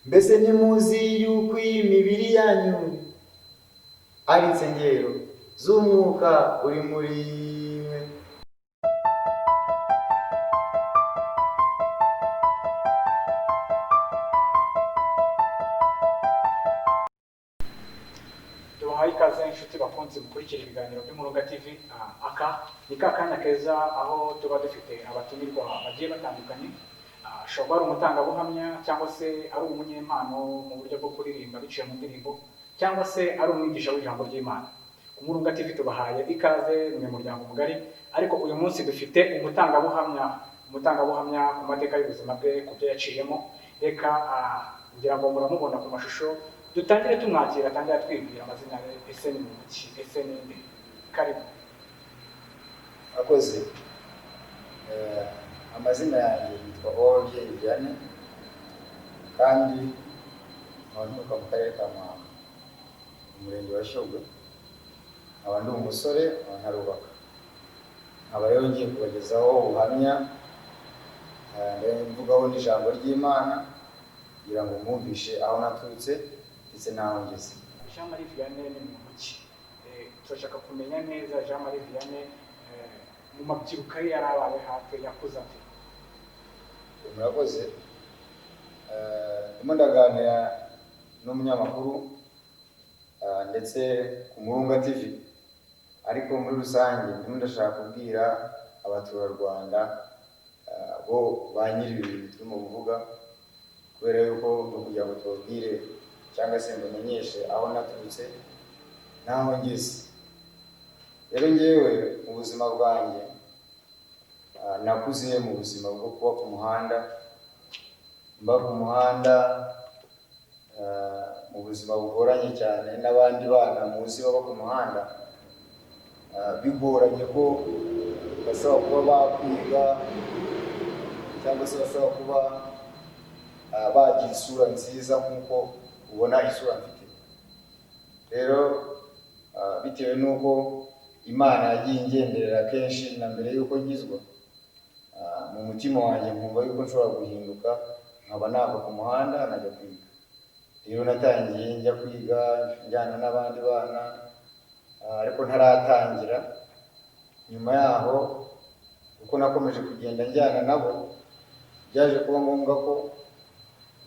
Mbese ntimuzi yuko iyi mibiri yanyu ari insengero z'umwuka uri muri mwe? Tubahaye ikaze, inshuti bakunze gukurikira ibiganiro by'Umurunga TV. Aka ni ka kanya keza aho tuba dufite abatumirwa bagiye batandukanye. Ashobora kuba ari umutangabuhamya, cyangwa se ari umunyempano mu buryo bwo kuririmba biciye mu ndirimbo, cyangwa se ari umwigisha w'ijambo ry'Imana. Ku Murunga TV tubahaye ikaze mu muryango mugari, ariko uyu munsi dufite umutangabuhamya ku mateka y'ubuzima bwe, ku byo yaciyemo. Reka ngira ngo muramubona ku mashusho, dutangire tumwakira, atangire atwibwira amazina ye. Ese ni muntu ki? Ese ni nde? Karibu. Akoze. Amazina yanjye yitwa Uwababyeyi Vianney, kandi nkaba nturuka mu karere ka Muhanga, mu murenge wa Shyogwe. Nkaba ndi umusore, nkaba ntarubaka. Nkaba rero ngiye kubagezaho ubuhamya, mvugaho n'ijambo ry'Imana kugira ngo mwumvishe aho naturutse ndetse n'aho ngeze. Jean Marie Vianney ni muntu ki? Turashaka kumenya neza Jean Marie Vianney, mu mabyiruka ye yari abaye hafi, yakuze ate? Murakoze. Ndimo ndaganira n'umunyamakuru, ndetse ku Murunga TV, ariko muri rusange ndimo ndashaka kubwira abaturarwanda, bo ba nyiri ibi bintu turimo kuvuga, kubera yuko no kugira ngo tubabwire cyangwa se mbamenyeshe aho naturutse n'aho ngeze. Rero ngewe mu buzima bwanjye, nakuze mu buzima bwo kuba ku muhanda, mba ku muhanda, mu buzima bugoranye cyane n'abandi bana muzi baba ku muhanda, bigoranye ko bashobora kuba bakwiga cyangwa se bashobora kuba bagira isura nziza nk'uko ubona isura mfite. Rero bitewe n'uko Imana yagiye ingenderera kenshi na mbere y'uko nkizwa, mu mutima wanjye nkumva yuko nshobora guhinduka nkaba nava ku muhanda nkajya kwiga. Rero natangiye njya kwiga njyana n'abandi bana, ariko ntaratangira. Nyuma yaho uko nakomeje kugenda njyana nabo, byaje kuba ngombwa ko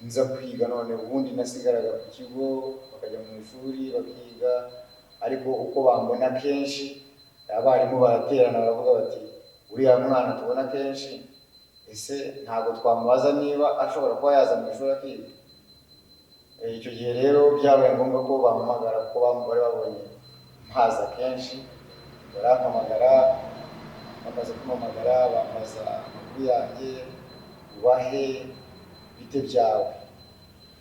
nza kwiga. None ubundi nasigaraga ku kigo, bakajya mu ishuri bakiga, ariko uko bambona kenshi abarimu baraterana baravuga bati: "Uriya mwana tubona kenshi, ese ntabwo twamubaza niba ashobora kuba yaza mu ishuri akiga?" Icyo gihe rero byabaye ngombwa ko bampamagara, kuko bari babonye mpaza kenshi. Barampamagara, bamaze kumpamagara bambaza amakuru yanjye: "Ubahe bite byawe?"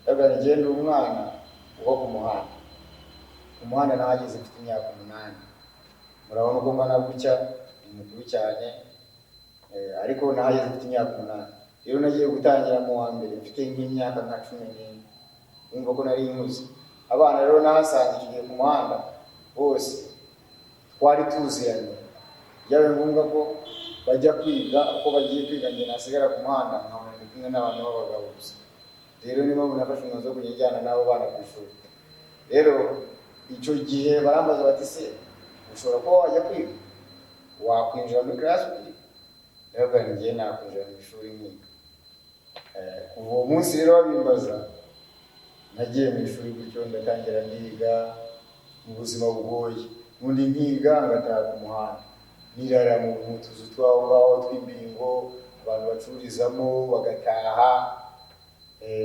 Ndavuga nti: "Njye ndi umwana uba ku muhanda. Ku muhanda nahageze mfite imyaka 8. Murabona uko ngana gutya, ni mukuru cyane, ariko nahageze mfite imyaka 8. Rero nagiye gutangira mu wa mbere mfite nk'imyaka nka 14, wumva ko nari nkuze. Abana rero nahasanze icyo gihe ku muhanda bose twari tuziranye. Byabaye ngombwa ko bajya kwiga, uko bagiye kwiga njye nasigara ku muhanda nkabona ndi kumwe n'abantu b'abagabo gusa. Rero niyo mpamvu nafashe umwanzuro wo kujya njyana n'abo bana ku ishuri." Rero icyo gihe barambaza bati: "Se ushobora kuba wajya kwiga, wakwinjira muri class ukiga?" Ndavuga nti: "Njye nakwinjira mu ishuri nkiga." Kuva uwo munsi rero babimbaza, nagiye mu ishuri gutyo, ndatangira ndiga mu buzima bugoye, ubundi nkiga ngataha ku muhanda, nirara mu tuzu tw'aho ngaho tw'imbingo abantu bacururizamo, bagataha.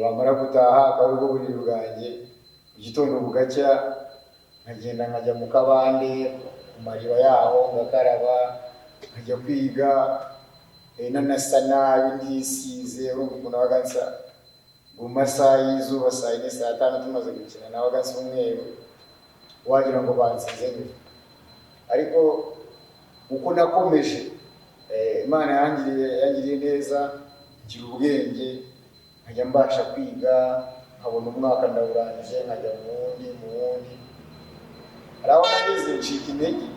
Bamara gutaha akaba aribwo buriri bwanjye. Mu gitondo bugacya nkagenda nkajya mu kabande ku mariba yaho, ngakaraba, nkajya kwiga, nanasa nabi, ntisize. Urumva ukuntu nabaga nsa mu masaha y'izuba, saa 4, saa 5, tumaze gukina, nabaga nsa umweru wagira ngo bansize n'ivu. Ariko uko nakomeje, Imana yangiriye neza, ngira ubwenge, nkajya mbasha kwiga, nkabona umwaka ndawurangije, nkajya mu wundi, mu wundi. Hari aho nageze ncika intege,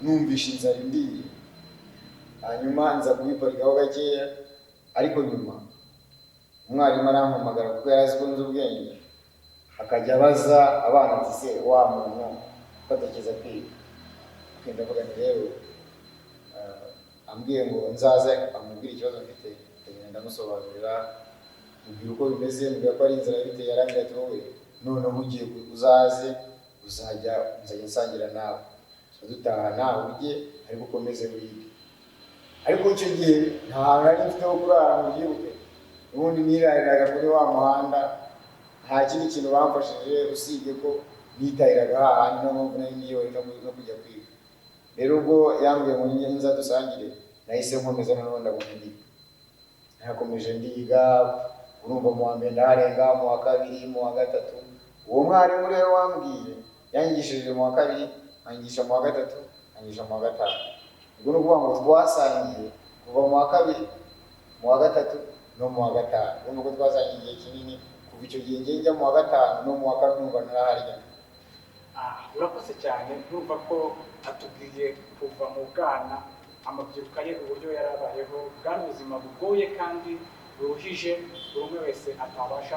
numvisha inzara indiye, hanyuma nza kubiparikaho gakeya. Ariko nyuma Umwarimu arampamagara kuko yari azi ko nzi ubwenge, akajya abaza abana ati: "Se wa muntu ko atakiza kwiga?" Akenda avuga nti rero ambwiye ngo nzaze amubwire ikibazo mfite. Ndagenda ndamusobanurira, mubwira uko bimeze, mubwira ko ari inzara yabiteye. Yarambwira ati: "Wowe noneho ugiye uzaze, uzajya nzajya nsangira nawe, tuzajya dutaha nawe urye, ariko ukomeze wige." Ariko icyo gihe nta hantu nari mfite ho kurara. Mubyibuke, ubundi nirariraga kuri wa muhanda. Nta kindi kintu bamfashije usibye ko nitahiraga hahandi. Niyo mpamvu nari niyoye no kujya kwiga. Rero ubwo yambwiye ngo njye nza dusangire, nahise nkomeza. Noneho ndaguma ndiga, narakomeje ndiga. Urumva, mu wa mbere ndaharenga, mu wa kabiri, mu wa gatatu. Uwo mwarimu rero wambwiye yanyigishije mu wa kabiri, anyigisha mu wa gatatu, anyigisha mu wa gatanu. Ubwo ni ukuvuga ngo twasangiye kuva mu wa kabiri, mu wa gatatu no mu wa gatanu. Urumva ko twasangiye igihe kinini. Kuva icyo gihe njye njya mu wa gatanu no mu wa kane, numva naraharya. Ah, urakoze cyane. Urumva ko atubwiye kuva mu bwana, amabyiruka ye, uburyo yari abayeho, bwari ubuzima bugoye kandi buruhije, buri umwe wese atabasha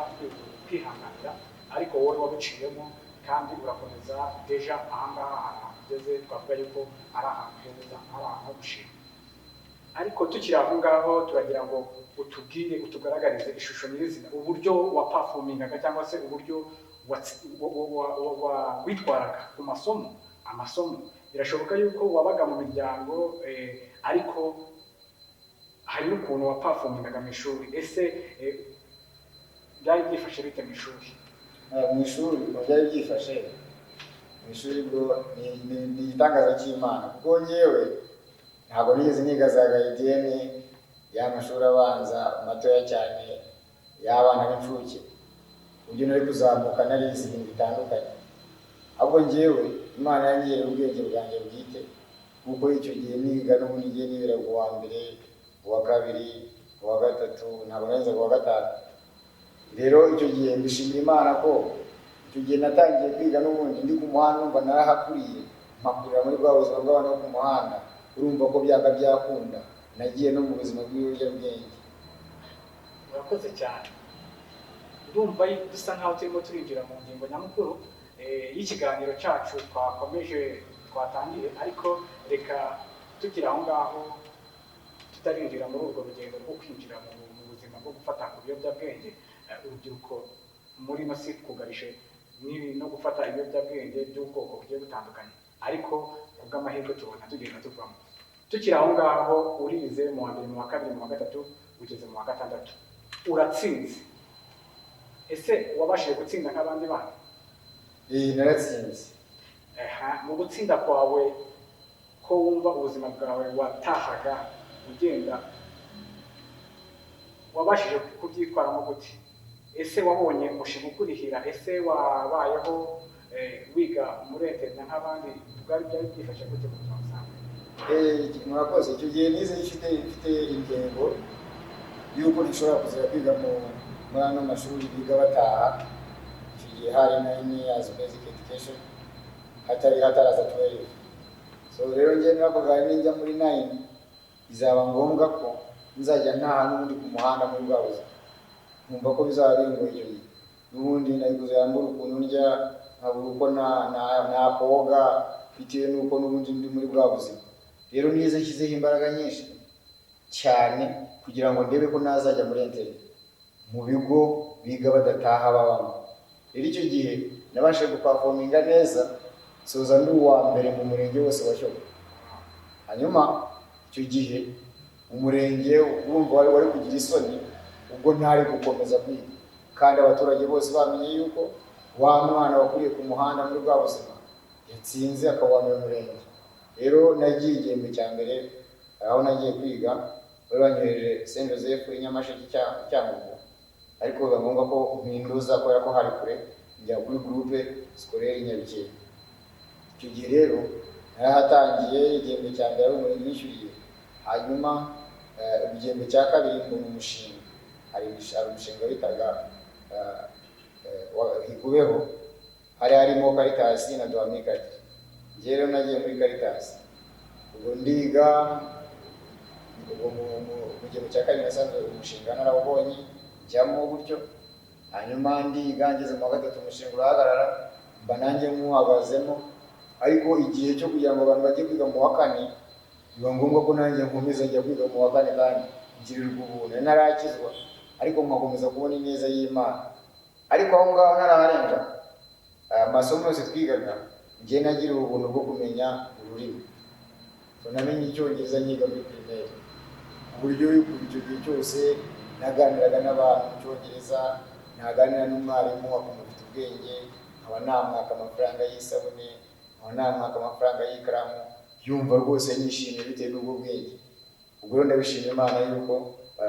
kwihanganira, ariko wowe wabuciyemo kandi urakomeza. Déjà ahangaha hari ahantu ugeze, twavuga yuko ari ahantu heza, ari ahantu ho gushima. Ariko tukiri aho ngaho, turagira ngo utubwire, utugaragarize ishusho nyirizina, uburyo waperformingaga cyangwa se uburyo witwaraga ku masomo. Amasomo, birashoboka yuko wabaga mu miryango, ariko hari n'ukuntu waperformingaga mu ishuri. Ese byari byifashe bite mu ishuri? Mu ishuri, ukuntu byari byifashe mu ishuri bwo ni igitangaza cy'Imana, kuko ngewe ntabwo nigeze niga za gardienne y'amashuri abanza matoya cyane y'abana b'incuke, uburyo nari kuzamuka narize ibintu bitandukanye. Ahubwo ngewe Imana yangiriye ubwenge bwanjye bwite, kuko icyo gihe niga n'ubundi ngiye nibera ku wa mbere, uwa kabiri, uwa gatatu, ntabwo narenzaga uwa gatanu. Rero icyo gihe mbishimira Imana ko icyo gihe natangiye kwiga n'ubundi ndi ku muhanda. Numva narahakuriye, mpakurira muri bwa buzima bw'abantu bo ku muhanda. Urumva ko byanga byakunda nagiye no mu buzima bw'ibiyobyabwenge. Urakoze cyane. Ndumva dusa nkaho turimo turinjira mu ngingo nyamukuru y'ikiganiro cyacu twakomeje, twatangiye. Ariko reka tukiri aho ngaho, tutarinjira muri urwo rugendo rwo kwinjira mu buzima bwo gufata ku biyobyabwenge, urubyiruko muri ino si twugarije no gufata ibiyobyabwenge by'ubwoko bugiye butandukanye, ariko ku bw'amahirwe tubona tugenda tuvamo. Tukiri aho ngaho, urize mu wa mbere, mu wa kabiri, mu wa gatatu, ugeze mu wa gatandatu, uratsinze. Ese wabashije gutsinda nk'abandi bana? Naratsinze. Aha, mu gutsinda kwawe, ko wumva ubuzima bwawe watahaga ugenda, wabashije kubyitwaramo gute? Ese wabonye umushinga ukurihira? Ese wabayeho wiga muri internat nk'abandi? Byari byifashe gute mu buzima busanzwe? Murakoze. Icyo gihe nize mfite intego y'uko nshobora kuzajya kwiga muri ano mashuri biga bataha. Icyo gihe hari 9 years basic education, hatari hataraza 12. So rero njye naravuga, ninjya muri 9 bizaba ngombwa ko nzajya ntaha n'ubundi ku muhanda muri bwa buzima. Nkumva ko bizaba bingoye. Icyo gihe n'ubundi nari kuzajya mbura ukuntu ndya, nkabura uko nakoga, bitewe n'uko n'ubundi ndi muri bwa buzima. Rero nize nshyizeho imbaraga nyinshi cyane kugira ngo ndebe ko nazajya muri internat, mu bigo biga badataha babamo. Rero icyo gihe nabashije guperforminga neza, nsoza ndi uwa mbere mu murenge wose wa Shyogwe. Hanyuma icyo gihe umurenge wumva wari kugira isoni ubwo ntari gukomeza kwiga, kandi abaturage bose bamenye yuko wa mwana wakuriye ku muhanda muri bwa buzima yatsinze akaba uwa mbere mu murenge. Rero nagiye igihembwe cya mbere, aho nagiye kwiga bari banyohereje Saint Joseph i Nyamasheke, Cyangugu, ariko biba ngombwa ko mpinduza kubera ko hari kure, njya kuri Groupe Scolaire Nyabikenke. Icyo gihe rero narahatangiye. Igihembwe cya mbere ari umurenge unyishyuriye, hanyuma igihembwe cya kabiri mbona umushinga. Hari umushinga witaga Hikubeho, hari harimo Caritas na Duhamic-AID. Njye rero nagiye muri Caritas, ubwo ndiga. Ubwo mu gihembwe cya kabiri nasanze umushinga narawubonye. Njyamo gutyo, hanyuma ndiga, ngeze mu wa gatatu umushinga urahagarara, mba nanjye nywuhagazemo. Ariko igihe cyo kugira ngo abantu bajye kwiga mu wa kane, biba ngombwa ko nanjye nkomeza njya kwiga mu wa kane, kandi ngirirwa ubuntu. Nari ntarakizwa, ariko nkakomeza kubona ineza y'Imana. Ariko aho ngaho ntaraharenga, aya masomo yose twigaga, njye nagiriwe ubuntu bwo kumenya ururimi. So, namenye Icyongereza nyiga muri primaire, ku buryo kuva icyo gihe cyose naganiraga n'abantu mu Cyongereza, naganira n'umwarimu akumva ufite ubwenge, nkaba namwaka amafaranga y'isabune, nkaba namwaka amafaranga y'ikaramu, yumva rwose yishimiye bitewe n'ubwo bwenge. Ubwo rero ndabishima Imana yuko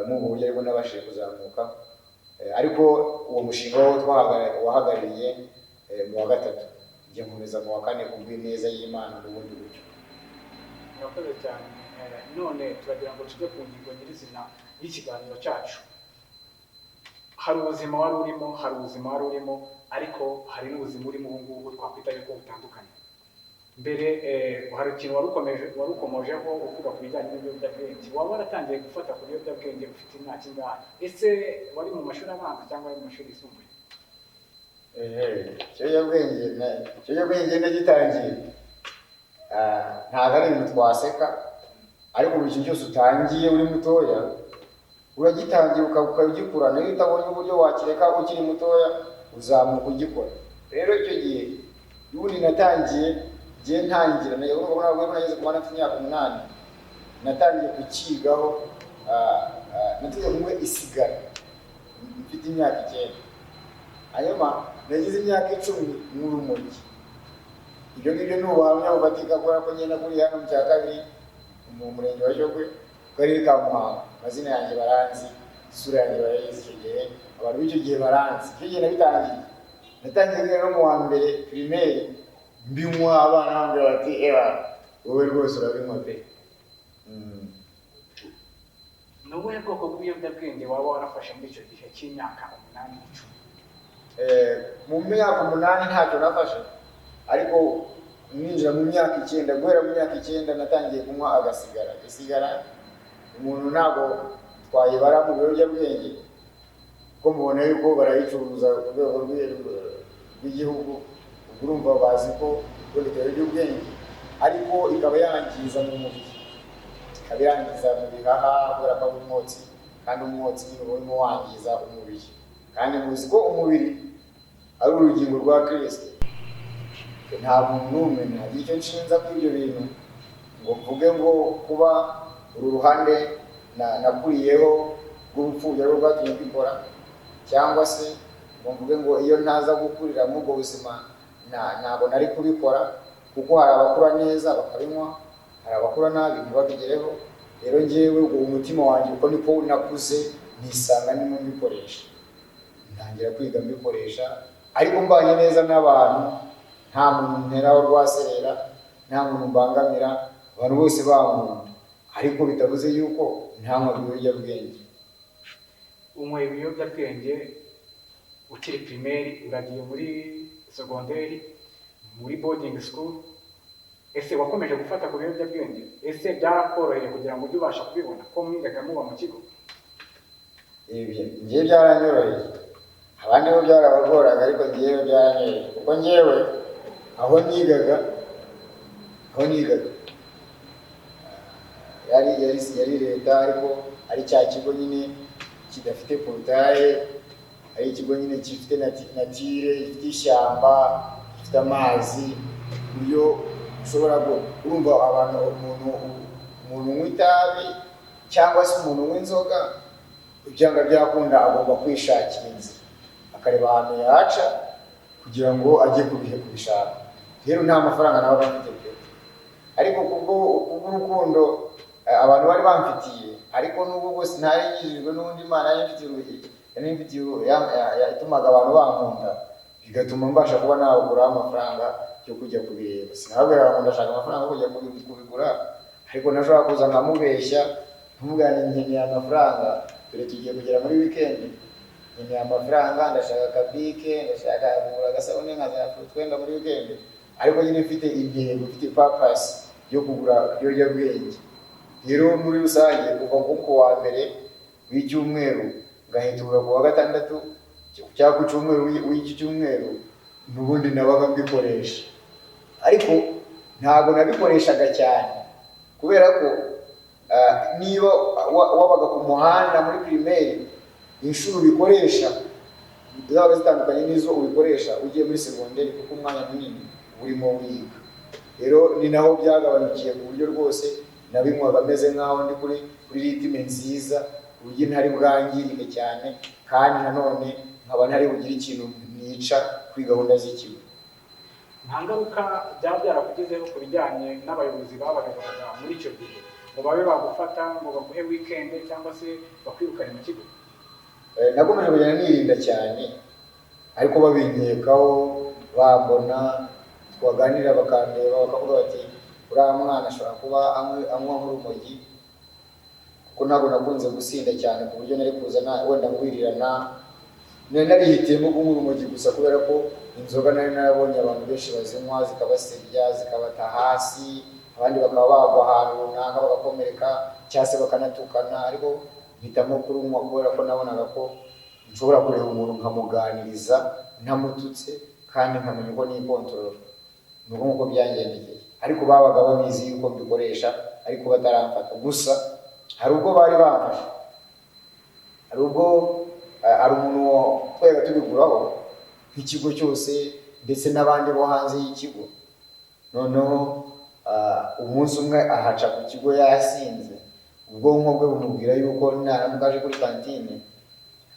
muri ubwo buryo aribwo nabashije kuzamuka. Ariko uwo mushinga wo wahagarariye mu wa gatatu, njye nkomeza mu wa kane kubw'ineza y'Imana mu bundi buryo. Murakoze cyane. None turagira ngo tujye ku ngingo nyirizina y'ikiganiro cyacu. Hari ubuzima wari urimo, hari ubuzima wari urimo, ariko hari n'ubuzima urimo ubu ngubu twakwita yuko butandukanye. Mbere hari ikintu wari ukomojeho uvuga ku bijyanye n'ibiyobyabwenge. Waba waratangiye gufata ku biyobyabwenge ufite imyaka ingahe? Ese wari mu mashuri abanza cyangwa wari mu mashuri yisumbuye? Ikiyobyabwenge nagitangiye, ntabwo ari ibintu twaseka, ariko buri kintu cyose utangiye uri mutoya uragitangira ukagikurana. Iyo utabonye uburyo wakireka ukiri mutoya, uzamuka ugikora. Rero icyo gihe ubundi natangiye, ngiye ntangira, urumva ko ntabwo nageze ku mwana mfite imyaka 8, natangiye kukigaho, natangiye kunywa isigara mfite imyaka 9, hanyuma nagize imyaka 10 nk'urumogi. Ibyo ngibyo ni ubuhamya bufatika, kubera ko ngenda kuri hano mu cya kabiri mu murenge wa Shyogwe, mu karere ka Muhanga. Amazina yanjye baranzi, isura yanjye barayizi. Icyo gihe abantu b'icyo gihe baranzi. Icyo gihe nabitangiye, natangiye kwiga no mu wa mbere primaire mbinywa, abana bambwira bati: "Eba, wowe rwose urabinywa pe." Ni ubuhe bwoko bw'ibiyobyabwenge waba warafashe muri icyo gihe cy'imyaka 8, 10? Mu myaka 8 ntacyo nafashe, ariko ninjira mu myaka 9, guhera mu myaka 9 natangiye kunywa agasigara. Isigara umuntu ntabwo twayibara mu biyobyabwenge, kuko mubona yuko barayicuruza ku rwego rw'igihugu. Ubwo urumva bazi ko wenda ibiyobyabwenge, ariko ikaba yangiza mu mubiri, ikaba yangiza mu bihaha, kubera ko ari umwotsi, kandi umwotsi nyine uba urimo wangiza umubiri, kandi muzi ko umubiri ari urugingo rwa Kirisito. Nta muntu n'umwe ntagira icyo nshinza kuri ibyo bintu, ngo mvuge ngo kuba uru ruhande nakuriyeho rw'ubupfubyi ari rwo rwatumye mbikora, cyangwa se ngo mvuge ngo iyo ntaza gukurira muri ubwo buzima ntabwo nari kubikora, kuko hari abakura neza bakabinywa, hari abakura nabi ntibabigereho. Rero njyewe ubwo umutima wanjye uko niko nakuze, nisanga ndimo mbikoresha, ntangira kwiga mbikoresha, ariko mbanye neza n'abantu, nta muntu nteraho rwaserera, nta muntu mbangamira, abantu bose bankunda, ariko bitavuze yuko ntanywa ibiyobyabwenge. Unywa ibiyobyabwenge ukiri primaire, uragiye muri secondaire, muri boarding school. Ese wakomeje gufata ku biyobyabwenge? Ese byarakoroheye kugira ngo ujye ubasha kubibona, ko mwigaga muba mu kigo? Ibyo njyewe byaranyoroheye, abandi bo byarabagoraga, ariko njyewe byaranyoroheye, kuko njyewe aho nigaga yari leta, ariko ari cya kigo nyine kidafite portail, ari ikigo nyine gifite nature, gifite ishyamba, gifite amazi, ku buryo ushobora urumva abantu, umuntu unywa itabi cyangwa se umuntu unywa inzoga, ibyanga byakunda agomba kwishakira inzira, akareba ahantu yaca kugira ngo ajye kubishaka. Rero nta mafaranga nabaga mfite pe, ariko kubw'urukundo abantu bari bamfitiye, ariko n'ubwo bwose ntari nkijijwe, n'ubundi Imana yari imfitiye yatumaga abantu bankunda, bigatuma mbasha kuba nagura amafaranga yo kujya kubireba. Sinababwiraga ngo ndashaka amafaranga yo kujya kubigura, ariko nashobora kuza nkamubeshya, nkamubwira nti: "Nkeneye amafaranga, dore tugiye kugera muri weekend, nkeneye amafaranga, ndashaka akabike, ndashaka kugura agasabune nkazafura utwenda muri weekend," ariko nyine mfite intego, mfite purpose yo kugura ibiyobyabwenge. Rero muri rusange, kuva nko ku wa mbere w'icyumweru Ngahetura ku wa gatandatu cyangwa ku cyumweru w'iki cyumweru, n'ubundi nabaga mbikoresha, ariko ntabwo nabikoreshaga cyane kubera ko niba wabaga ku muhanda muri primaire, inshuro ubikoresha zabaga zitandukanye n'izo ubikoresha ugiye muri segonderi, kuko umwanya munini urimo wiga. Rero ni naho byagabanukiye, ku buryo rwose nabinywaga ameze nk'aho ndi kuri rythme nziza, ku buryo ntari bwangirike cyane, kandi nanone nkaba ntari bugire ikintu nica kuri gahunda z'ikigo. Nta ngaruka byaba byarakugezeho ku bijyanye n'abayobozi babayoboraga muri icyo gihe, ngo babe bagufata ngo baguhe weekend cyangwa se bakwirukane mu kigo? Nakomeje kugenda nirinda cyane, ariko babinkekaho, bambona twaganira bakandeba bakavuga bati: "Uriya mwana ashobora kuba anywa nk'urumogi," kuko ntabwo nakunze gusinda cyane ku buryo nari kuza wenda ngwirirana. Nari narihitiyemo kunywa urumogi gusa, kubera ko inzoga nari narabonye abantu benshi bazinywa zikabasebya, zikabata hasi, abandi bakaba bagwa ahantu runaka bagakomereka cyangwa se bakanatukana. Ariko mpitamo kurunywa kubera ko nabonaga ko nshobora kureba umuntu nkamuganiriza ntamututse, kandi nkamenya uko nikontorora. Ni uko nguko byangendekeye, ariko babaga babizi yuko mbikoresha ariko bataramfata. Gusa hari ubwo bari bamfashe, hari ubwo hari umuntu twajyaga tubiguraho nk'ikigo cyose, ndetse n'abandi bo hanze y'ikigo. Noneho umunsi umwe ahaca ku kigo yasinze, ubwonko bwe bumubwira yuko naramuka aje kuri kantine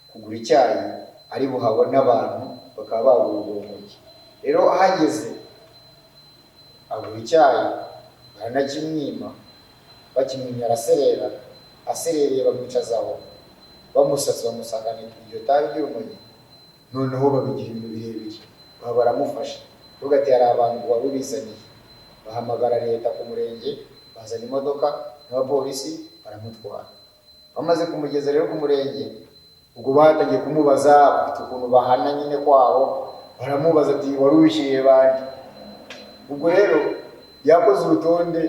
kugura icyayi ari buhabone abantu bakaba bagura urwo rumogi. Rero ahageze agura icyayi, baranakimwima. Bakimwimye araserera. Aserereye bamwicaza aho, bamusatse bamusangana iryo tabi ry'urumogi. Noneho babigira ibintu birebire, baba baramufashe, bavuga ati: "Hari abantu wari ubizaniye." Bahamagara leta ku murenge, bazana imodoka n'abapolisi baramutwara. Bamaze kumugeza rero ku murenge, ubwo batangiye kumubaza, bafite ukuntu bahana nyine kwabo, baramubaza ati: "Wari ubishyiriye bande?" Ubwo rero yakoze urutonde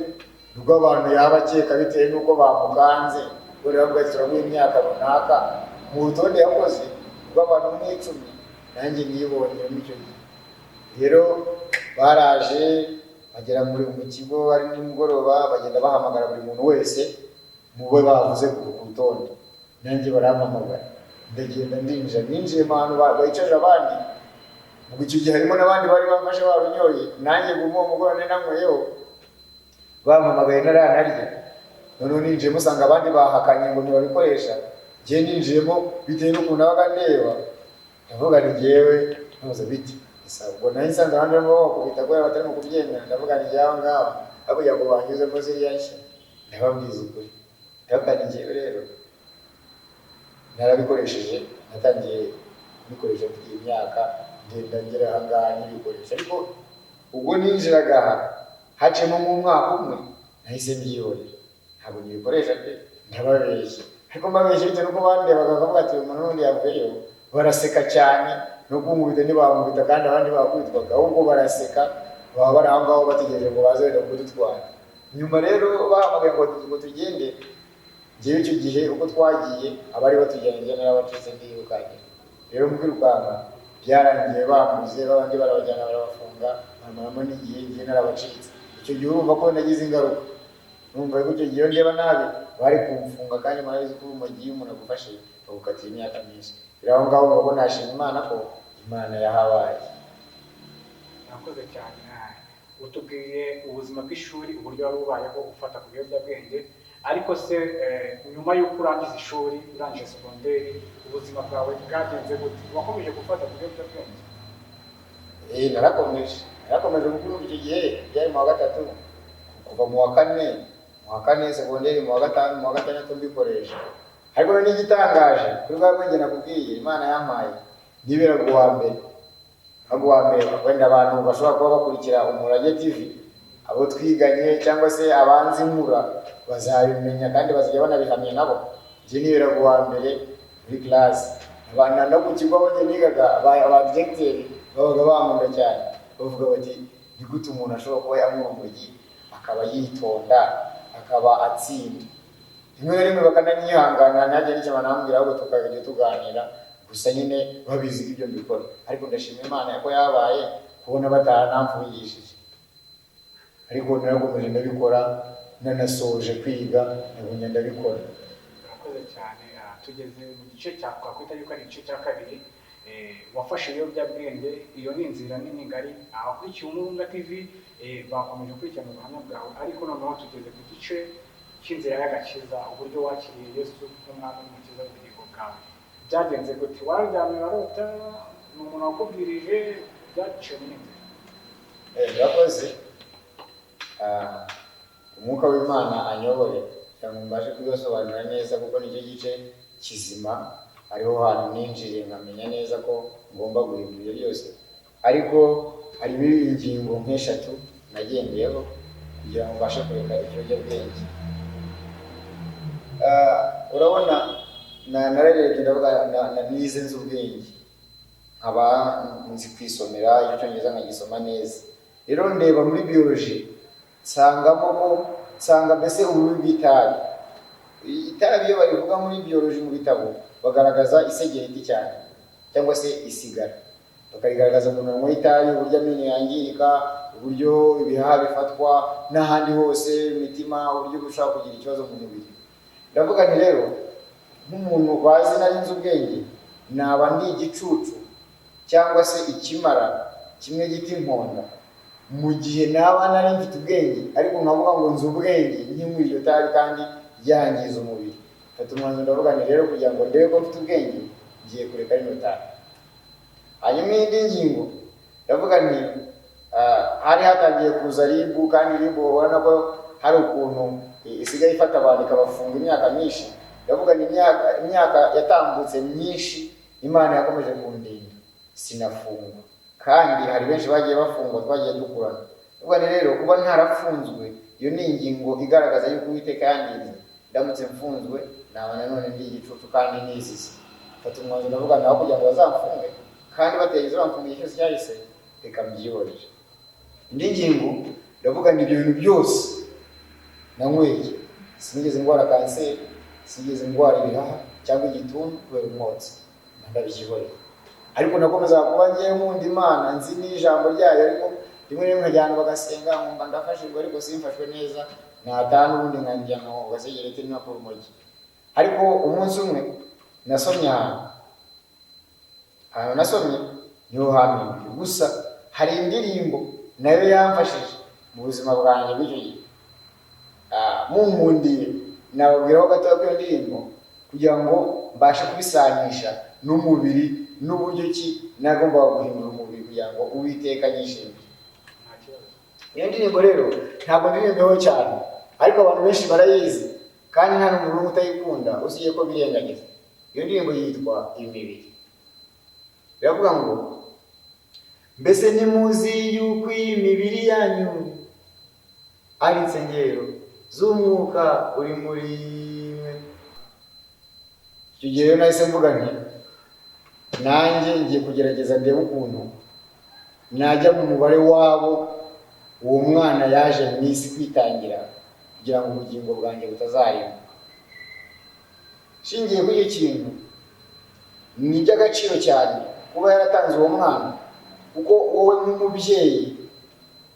rw'abantu yaba akeka bitewe n'uko bamukanze. Ubwo rero avuga ati: "Turaguha imyaka runaka." Mu rutonde yakoze rw'abantu 10, nanjye nibonye muri icyo gihe. Rero baraje bagera mu kigo ari nimugoroba, bagenda bahamagara buri muntu wese mu bo bavuze ku rutonde. Nanjye barampamagara, ndagenda ndinjira. Ninjiye mu hantu bicaje abandi. Ubwo icyo gihe harimo n'abandi bari bamfashe barunyoye. Nanjye ngo uwo mugoroba nari nanyweyeho, bampamagaye ntaranarya. Noneho ninjiyemo usanga abandi bahakanye ngo ntibabikoresha. Njyewe ninjiyemo, bitewe n'ukuntu nabaga ndeba, ndavuga ni njyewe ntuza biti. Gusa ubwo nari nsanze abandi barimo babakubita kubera batarimo kubyemera. Ndavuga ni njyewe, aba ngaba aho kugira ngo banyuzemo ziriya nshyi, ndababwiza ukuri. Ndavuga ni njyewe rero narabikoresheje, natangiye kubikoresha mfite imyaka, ngenda ngera aha ngaha nkibikoresha. Ariko ubwo ninjiraga aha haciyemo nk'umwaka umwe, nahise mbyihorera, ntabwo nkibikoresha pe. Ndababeshya, ariko mbabeshya bitewe n'uko bandebaga bakavuga ati: "Uyu muntu n'ubundi yavuyeyo." Baraseka cyane, no kunkubita ntibankubita kandi abandi bakubitwaga, ahubwo baraseka, baba bari aho ngaho bategereje ngo baze wenda kudutwara. Nyuma rero bahamagaye ngo tugende. Njyewe icyo gihe uko twagiye, abari batujyanye njye narabacitse, ndirukanka. Rero mu kwirukanka byarangiye bambuze, babandi barabajyana barabafunga, bamaramo n'igihe, njye narabacitse. Icyo gihe urumva ko nagize ingaruka, numva ko icyo gihe iyo ndeba nabi bari kumfunga, kandi murabizi ko urumogi iyo umuntu agufashe bagukatira imyaka myinshi. Rero aho ngaho ngo nashima Imana ko Imana yahabaye. Murakoze cyane. Utubwiye ubuzima bw'ishuri uburyo wari ubayeho ufata ku biyobyabwenge, ariko se nyuma y'uko urangiza ishuri, urangije segonderi, ubuzima bwawe bwagenze gute? Wakomeje gufata ku biyobyabwenge? Narakomeje kuko urumva icyo gihe byari mu wa gatatu, kuva mu wa kane segonderi, mu wa gatanu, mu wa gatandatu mbikoresha. Ariko noneho n'igitangaje kuri bwa bwenge nakubwiye Imana yampaye, niberaga uwa mbere, ntabwo uwa mbere. Wenda abantu bashobora kuba bakurikira Umurage TV, abo twiganye cyangwa se abanzi nkura, bazabimenya kandi bazajya banabihamya nabo. Njye niberaga uwa mbere muri classe. Abantu no ku kigo aho njye nigaga, aba directeur babaga bankunda cyane, bavuga bati: "Ni gute umuntu ashobora kuba yanywa urumogi akaba yitonda, akaba atsinda?" Rimwe na rimwe bakananyihangana, ntihagire n'icyo banambwira, ahubwo tukajya tuganira gusa nyine babizi ko ibyo mbikora. Ariko ndashima Imana ko yabaye kubona bataranamfungishije, ariko narakomeje ndabikora, nanasoje kwiga nagumya ndabikora. Urakoze cyane. Tugeze mu gice cya twakwita yuko ari igice cya kabiri. Wafashe ibiyobyabwenge, iyo ni inzira nini ngari. Abakurikiye Umurunga TV bakomeje gukurikirana ubuhamya bwawe, ariko noneho tugeze ku gice cy'inzira y'agakiza, uburyo wakiriye Yesu nk'umwami n'umukiza w'ubugingo bwawe. Byagenze gute? Wararyamye urarota? Ni umuntu wakubwirije? Byaciye muri inzira? Murakoze. Umwuka w'Imana anyobore kugira ngo mbashe kubibasobanurira neza, kuko nicyo gice kizima, ariho hantu ninjiriye nkamenya neza ko ngomba guhindura ibyo byose. Ariko harimo ingingo nk'eshatu nagendeyeho kugira ngo mbashe kureka ikiyobyabwenge. Urabona nararebye ndavuga nize nzi ubwenge, nkaba nzi kwisomera icyongereza nkagisoma neza. Rero ndeba muri biology nsangamo ko nsanga mbese ububi bw'itabi. Itabi iyo barivuga muri biology mu bitabo bagaragaza isegereti cyane cyangwa se isigara, bakarigaragaza umuntu wanyweye itabi uburyo amenyo yangirika, uburyo ibihaha bifatwa n'ahandi hose, imitima, uburyo bushobora kugira ikibazo mu mubiri. Ndavuga nti rero nk'umuntu bazi nari nzi ubwenge, naba ndi igicucu cyangwa se ikimara kimwe gita inkonda mu gihe naba nari mfite ubwenge, ariko nkavuga ngo nzi ubwenge nkinywa iryo tabi kandi ryangiza umubiri. Mfata umwanzuro ndavuga nti rero kugira ngo ndebe ko mfite ubwenge ngiye kureka rino tabi. Hanyuma iyindi ngingo ndavuga nti hari hatangiye kuza RIB, kandi RIB ubona ko hari ukuntu isigaye ifata abantu ikabafunga imyaka myinshi. Ndavuga nti imyaka yatambutse myinshi, Imana yakomeje kundinda sinafungwa, kandi hari benshi bagiye bafungwa twagiye dukurana. Ndavuga nti rero kuba ntarafunzwe iyo ni ingingo igaragaza yuko Uwiteka yandinze. Ndamutse mfunzwe naba nanone ndi igicucu kandi nizize. Mfata umwanzuro ndavuga nawe kugira ngo bazamfunge kandi bategeze bamfunga igihe cyose cyahise, reka mbyihorere. Indi ngingo ndavuga ni ibyo bintu byose nanyweye, sinigeze ndwara kanseri, sinigeze ndwara ibihaha cyangwa igituntu kubera umwotsi, ndabyihorera. Ariko nakomezaga kuba ngiye nkunda Imana, nzi n'ijambo ryayo, ariko rimwe na rimwe nkajyana bagasenga nkumva ndafashijwe ariko simfashwe neza, nataha n'ubundi nkajya nka gasegereti no ku rumogi. Ariko umunsi umwe nasomye ahantu nasomye niho hampinduye. Gusa hari indirimbo nayo yamfashije mu buzima bwanjye bw'icyo gihe. Munkundiye nababwiraho gatoya kuri iyo ndirimbo kugira ngo mbashe kubisanisha n'umubiri n'uburyo ki nagombaga guhindura umubiri kugira ngo Uwiteka anyishimire. Nta kibazo. Iyo ndirimbo rero ntabwo ndirimbeho cyane, ariko abantu benshi barayizi kandi nta n'umuntu n'umwe utayikunda usibye ko birengagiza. Iyo ndirimbo yitwa Imibiri. Iravuga ngo mbese ntimuzi yuko iyi mibiri yanyu ari insengero z'umwuka uri muri mwe. Icyo gihe rero nahise mvuga nti nanjye ngiye kugerageza ndebe ukuntu najya mu mubare wabo uwo mwana yaje mu isi kwitangira kugira ngo ubugingo bwanjye butazarimbuka. Nshingiye kuri icyo kintu ni iby'agaciro cyane kuba yaratanze uwo mwana, kuko wowe nk'umubyeyi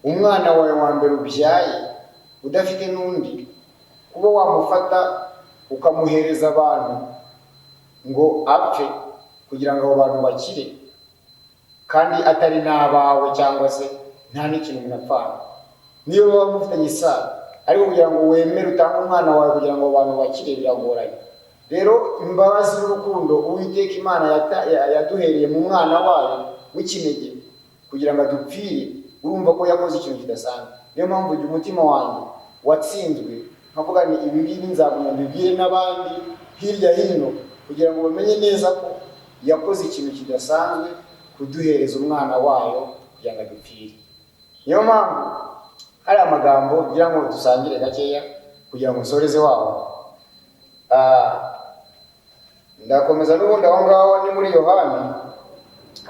umwana wawe wa mbere ubyaye udafite n'undi, kuba wamufata ukamuhereza abantu ngo apfe kugira ngo abo bantu bakire, kandi atari n'abawe cyangwa se nta n'ikintu munapfana, niyo baba mufitanye isano, ariko kugira ngo wemere utange umwana wawe kugira ngo abo bantu bakire biragoranye. Rero imbabazi n'urukundo Uwiteka Imana yaduhereye mu mwana wayo w'ikinege kugira ngo adupfire, urumva ko yakoze ikintu kidasanzwe. Niyo mpamvu igihe umutima wanjye watsinzwe nkavuga ni ibi ngibi nzagumya mbibwire n'abandi hirya hino kugira ngo bamenye neza ko yakoze ikintu kidasanzwe kuduhereza umwana wayo kugira ngo adupfire. Niyo mpamvu hari amagambo ngira ngo dusangire gakeya kugira ngo nsoreze wabo. Ndakomeza n'ubundi aho ngaho ni muri Yohana,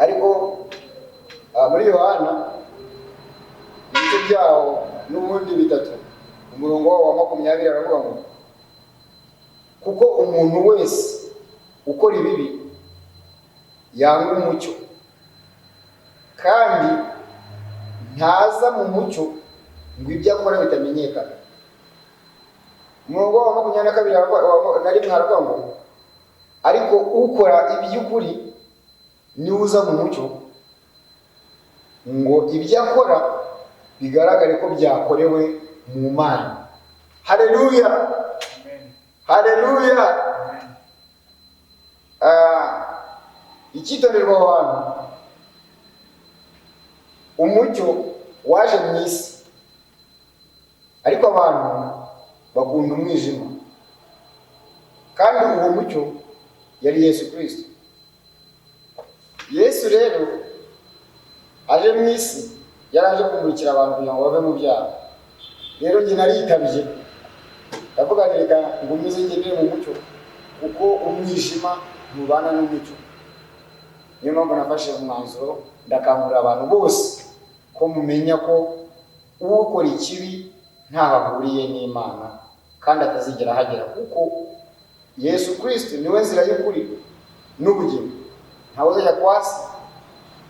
ariko muri Yohana ibice byawo n'ubundi bitatu umurongo wawo wa 20 aravuga ngo Kuko umuntu wese ukora ibibi yanga umucyo, kandi ntaza mu mucyo ngo ibyo akora bitamenyekana. Umurongo wa 22 na rimwe haravuga ngo: "Ariko ukora iby'ukuri niwe uza mu mucyo, ngo ibyo akora bigaragare ko byakorewe mu Mana." Haleluya! Amen. Haleluya! Amen. Icyitonderwa aho hantu, umucyo waje mu isi, ariko abantu bakunda umwijima, kandi uwo mucyo yari Yesu Kirisito. Yesu rero aje mu isi, yari aje kumurikira abantu kugira ngo bave mu byaha. Rero njye naritabye, ndavuga nti: "Reka ngumize ngendere mu mucyo, kuko umwijima ntubana n'umucyo." Niyo mpamvu nafashe umwanzuro, ndakangurira abantu bose ko mumenya ko ukora ikibi ntaho ahuriye n'Imana kandi atazigera ahagera, kuko Yesu Kirisito niwe nzira y'ukuri n'ubugingo, ntawe uzajya kwa Se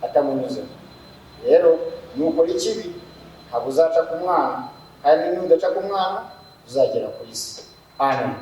atamunyuzemo. Rero nukora ikibi ntabwo uzaca ku Mwana, kandi nudaca ku Mwana uzagera ku isi. Amen.